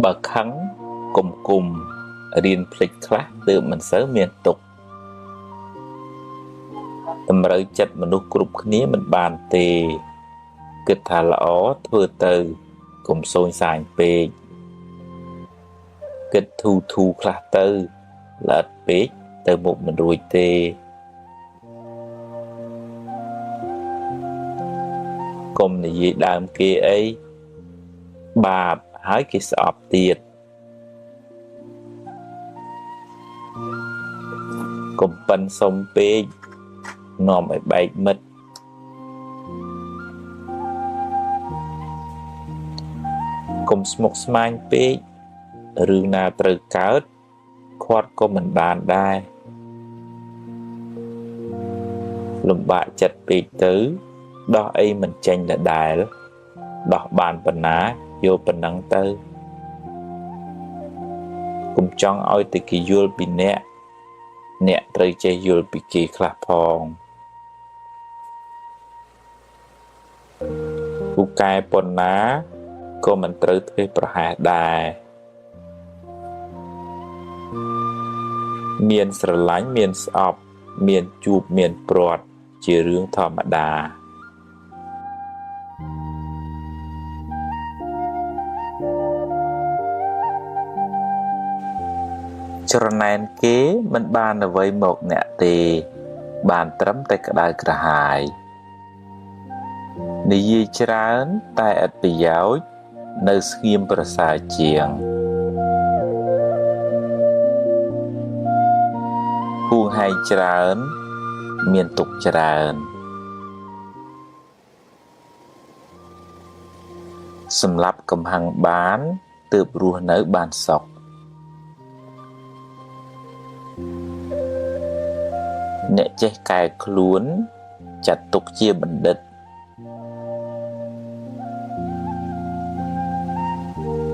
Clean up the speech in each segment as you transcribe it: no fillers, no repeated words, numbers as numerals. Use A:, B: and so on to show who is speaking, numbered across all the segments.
A: បើខឹងកុំគុំរៀនភ្លេចខ្លះទើបមិនសូវមានទុក្ខតម្រូវចិត្តមនុស្សគ្រប់គ្នាមិនបានទេគិតថាល្អធ្វើទៅកុំសូនសាញពេកគិតធូធូខ្លះទៅល្អិតពេកទៅមុខមិនរួចទេកុំនិយាយដើមគេអីបាបហើយគេស្អប់ទៀតកុំប៉ិនសុំពេកនាំឲ្យបែកមិត្តកុំស្មុគស្មាញពេករឿងណាត្រូវកើតខាត់ក៏មិនបានដែរលំបាកចិត្តពេកទៅដោះអីមិនចេញដដែលដោះបានប៉ុណ្ណាយកប៉ុណ្ណឹងទៅកុំចង់ឲ្យតែគេយល់ពីអ្នកអ្នកត្រូវចេះយល់ពីគេខ្លះផងពូកែប៉ុណ្ណាក៏មិនត្រូវធ្វេសប្រហែសដែរមានស្រឡាញ់មានស្អប់មានជួបមានព្រាត់ជារឿងធម្មតាច្រណែនគេមិនបានអ្វីមកអ្នកទេបានត្រឹមតែក្តៅក្រហាយនិយាយច្រើនតែឥតប្រយោជន៍នៅស្ងៀមប្រសើរជាងហួងហែងច្រើនមានទុក្ខច្រើនសម្រាប់កំហឹងបានទើបរស់នៅបានសុខអ្នកចេះកែខ្លួនចាត់ទុកជាបណ្ឌិត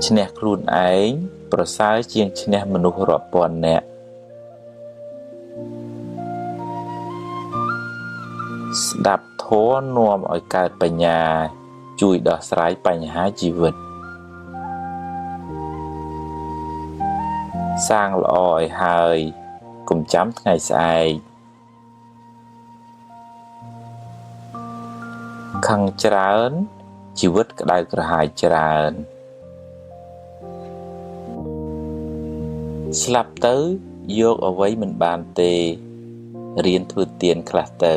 A: ឈ្នះខ្លួនឯងប្រសើរជាងឈ្នះមនុស្សរាប់ពាន់នាក់ស្ដាប់ធម៌នាំឲ្យកើតបញ្ញាជួយដោះស្រាយបញ្ហាជីវិតសាងល្អឲ្យហើយកុំចាំថ្ងៃស្អែកខឹងច្រើនជីវិតក្តៅក្រហាយច្រើនស្លាប់ទៅយកអ្វីមិនបានទេរៀនធ្វើទានខ្លះទៅ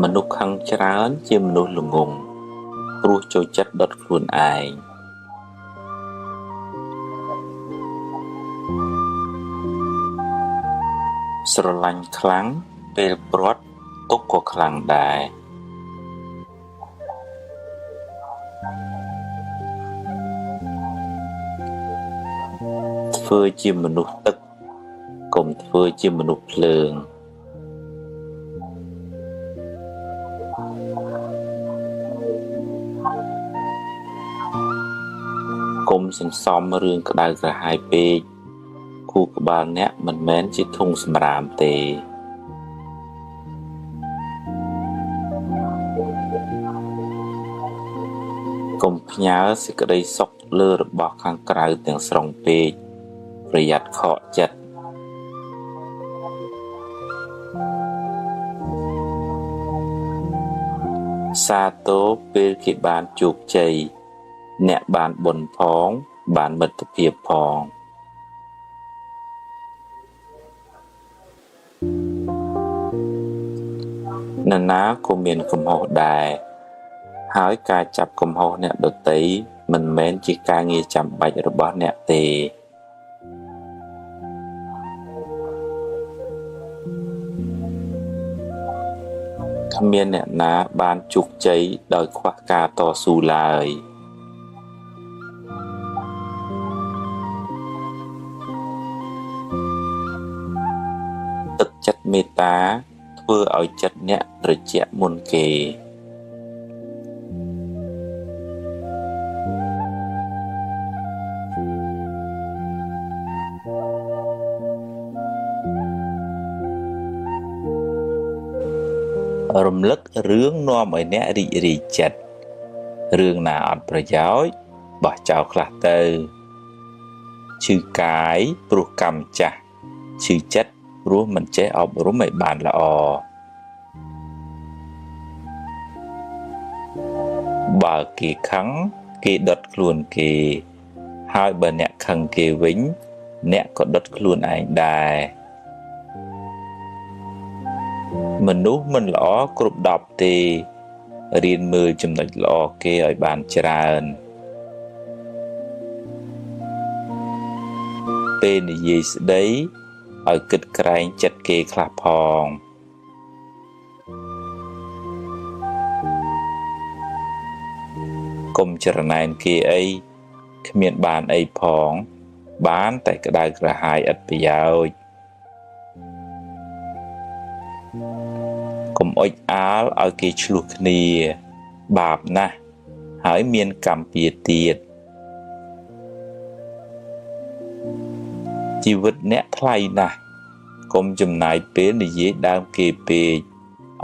A: មនុស្សខឹងច្រើនជាមនុស្សល្ងង់ព្រោះចូលចិត្តដុតខ្លួនឯងស្រឡាញ់ខ្លាំងពេលព្រាត់ទុក្ខក៏ខ្លាំងដែរធ្វើជាមនុស្សទឹកកុំធ្វើជាមនុស្សភ្លើងកុំសន្សំរឿងក្តៅក្រហាយពេកខួរក្បាលអ្នកមិនមែនជាធុងសម្រាមទេកុំផ្ញើសេចក្តីសុខលើរបស់ខាងក្រៅទាំងស្រុងពេកប្រយ័ត្នខកចិត្តសាទរពេលគេបានជោគជ័យអ្នកបានបុណ្យផងបានមិត្តភាពផងនរណាក៏មានកំហុសដែរហើយការចាប់កំហុសអ្នកដទៃមិនមែនជាការងារចាំបាច់របស់អ្នកទេគ្មានអ្នកណាបានជោគជ័យដោយខ្វះការតស៊ូឡើយទឹកចិត្តមេត្តាធ្វើឲ្យចិត្តអ្នកត្រជាក់មុនគេ រំលឹករឿងនាំឲ្យអ្នករីករាយចិត្តរឿងណាអត់ប្រយោជន៍បោះចោលខ្លះទៅឈឺកាយព្រោះកម្មចាស់ឈឺចិត្តព្រោះមិនចេះអប់រំឲ្យបានល្អបើគេខឹងគេដុតខ្លួនគេហើយបើអ្នកខឹងគេវិញអ្នកក៏ដុតខ្លួនឯងដែរមនុស្សមិនល្អគ្រប់10ទេរៀនមើលចំណុចល្អគេឲ្យបានច្រើនពេលនិយាយស្ដីឲ្យគិតក្រែងចិត្តគេខ្លះផងកុំច្រណែនគេអីគ្មានបានអីផងបានតែក្តៅក្រហាយឥតប្រយោជន៍កុំអុចអាលឲ្យគេឆ្លោះគ្នាបាបណាស់ហើយមានកម្មពៀទៀតជីវិតអ្នកថ្លៃណាស់កុំចំណាយពេលនិយាយដើមគេពេក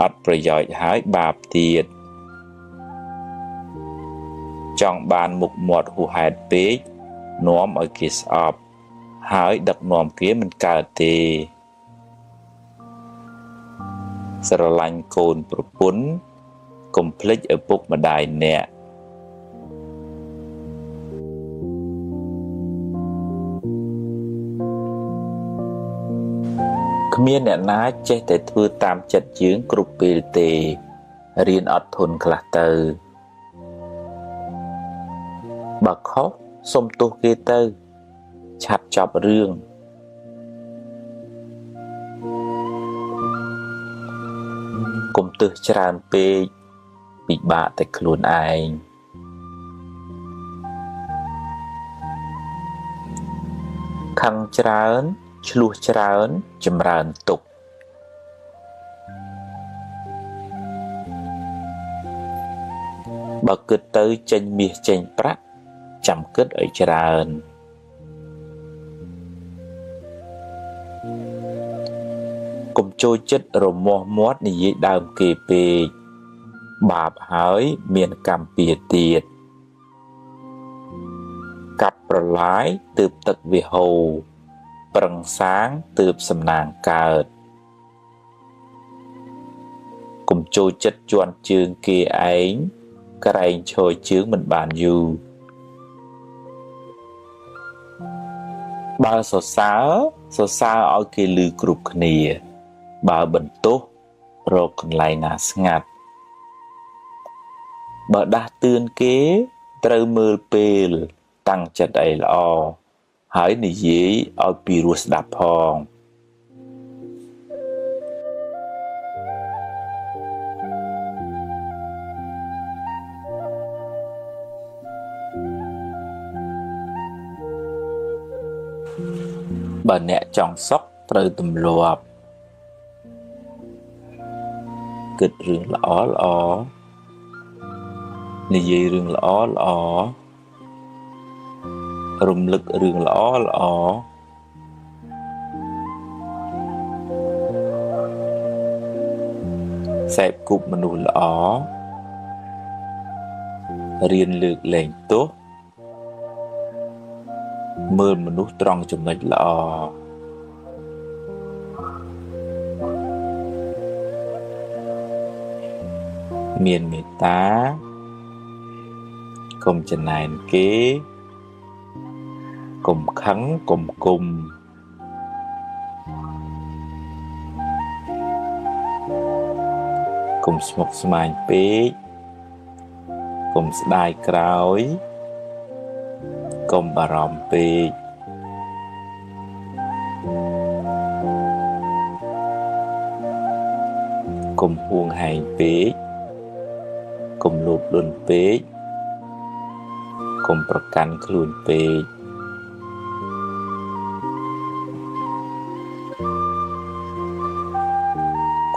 A: អត់ប្រយោជន៍ហើយបាបទៀតចង់បានមុខមាត់ហួសហេតុពេកនាំឲ្យគេស្អប់ហើយដឹកនាំគេមិនកើតទេស្រឡាញ់កូនប្រពន្ធកុំភ្លេចឪពុកម្ដាយអ្នកគ្មានអ្នកណាចេះតែធ្វើតាមចិត្តយើងគ្រប់ពេលទេរៀនអត់ធន់ខ្លះទៅបើខុសសុំទោសគេទៅឆាប់ចប់រឿងកុំទើសច្រើនពេកពិបាកតែខ្លួនឯងខឹងច្រើនឆ្លោះច្រើនចម្រើនទុក្ខបើគិតទៅចេញមាសចេញប្រាក់ចាំគិតឲ្យច្រើនកុំចូលចិត្តរមាស់មាត់និយាយដើមគេពេកបាបហើយមានកម្មពៀទៀតកាប់ប្រឡាយទើបទឹកវាហូរប្រឹងសាងទើបសំណាងកើតកុំចូលចិត្តជន់ជើងគេឯងក្រែងឈរជើងមិនបានយូរបើសរសើរសរសើរឲ្យគេឮគ្រប់គ្នាបើបន្ទោសរកកន្លែងណាស្ងាត់បើដាស់តឿនគេត្រូវមើលពេលតាំងចិត្តឲ្យល្អហើយនិយាយឲ្យពីរោះស្ដាប់ផងបើអ្នកចង់សុខត្រូវទម្លាប់គិតរឿងល្អល្អនិយាយរឿងល្អល្អរំលឹករឿងល្អល្អសេពគប់មនុស្សល្អរៀនលើកលែងទោសមើលមនុស្សត្រង់ចំណុចល្អមានមេត្តាកុំចំណែនគេកុំខឹងកុំគុំកុំស្មុគស្មាញពេកកុំស្ដាយក្រោយកុំបារម្ភពេកកុំហួងហែងពេកកុំលោភលន់ពេកកុំប្រកាន់ខ្លួនពេក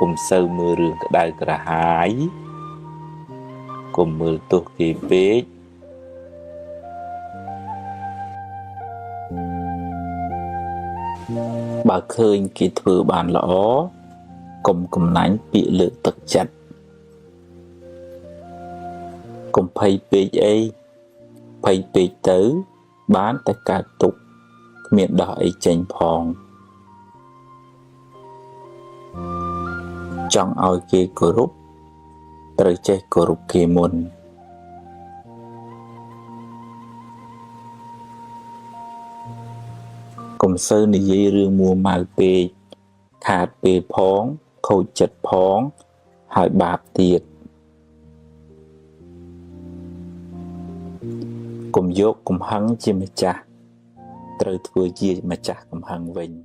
A: កុំសូវមើលរឿងក្តៅក្រហាយកុំមើលទោសគេពេកបើឃើញគេធ្វើបានល្អកុំកំណាញ់ពាក្យលើកទឹកចិត្ត កុំភ័យពេកអីភ័យពេកទៅបានតែកើតទុក្ខគ្មានដោះអីចេញផងចង់ឲ្យគេគោរពត្រូវចេះគោរពគេមុនកុំសូវនិយាយរឿងមួម៉ៅពេកខាតពេលផងខូចចិត្តផងហើយបាបទៀតកុំយកកំហឹងជាម្ចាស់ត្រូវធ្វើជាម្ចាស់កំហឹងវិញ។